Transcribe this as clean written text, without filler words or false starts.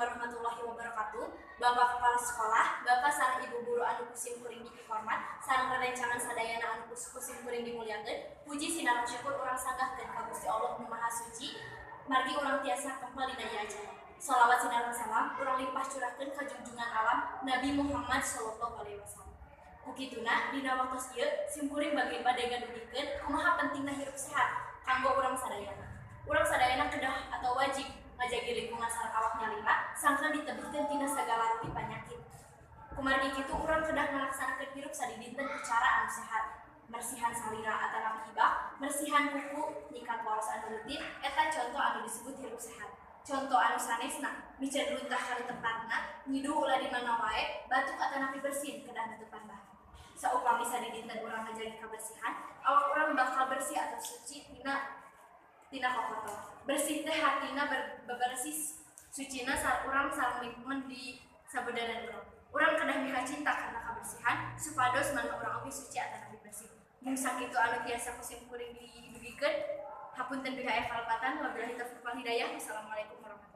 Warahmatullahi wabarakatuh. Bapak Kepala Sekolah, Bapak sareng Ibu guru anu ku sim kuring dipihormat, sareng rerencangan sadayana anu ku sim kuring dimuliakeun. Puji sinareng syukur urang sanggahkeun ka Gusti Allah Nu Maha Suci, margi urang tiasa kempel dina ieu acara. Salawat sinareng salam urang limpah curahkeun ka junjungan alam, Nabi Muhammad sallallahu alaihi wasallam. Ku kituna, dina waktos ieu sim kuring bade bade ngadugikeun kumaha pentingna hirup sehat kanggo urang sadayana. Urang sadayana kedah atau wajib ngajagi lingkungan sareng awak nyalira sangkan ditebihkeun tina sagala rupi panyakit. Kumargi kitu, urang kedah ngalaksanakeun hirup sadidinten ku cara anu sehat. Mersihan salira atanapi ibak, mersihan kuku, nyikat waos anu rutin, eta contoh anu disebut hirup sehat. Contoh anu sanesna, miceun runtah kana tempatna, nyiduh ulah di mana wae, batuk atanapi bersin kedah nutupan bahu. Saupami sadidinten urang ngajagi kabersihan, awak urang bakal bersih atau suci tina tina kokotor. Bersih teh hartina bebersih sucina saat urang sareng lingkungan di sabudeureun urang. Urang kedah mika cinta kana kabersihan supados mangga urang oge suci atanapi bersih. Mung sakitu anu tiasa ku sim kuring didugikeun. Hapunten bila aya kalepatan. Wabillahi taufiq wal hidayah. Wassalamualaikum warahmatullahi.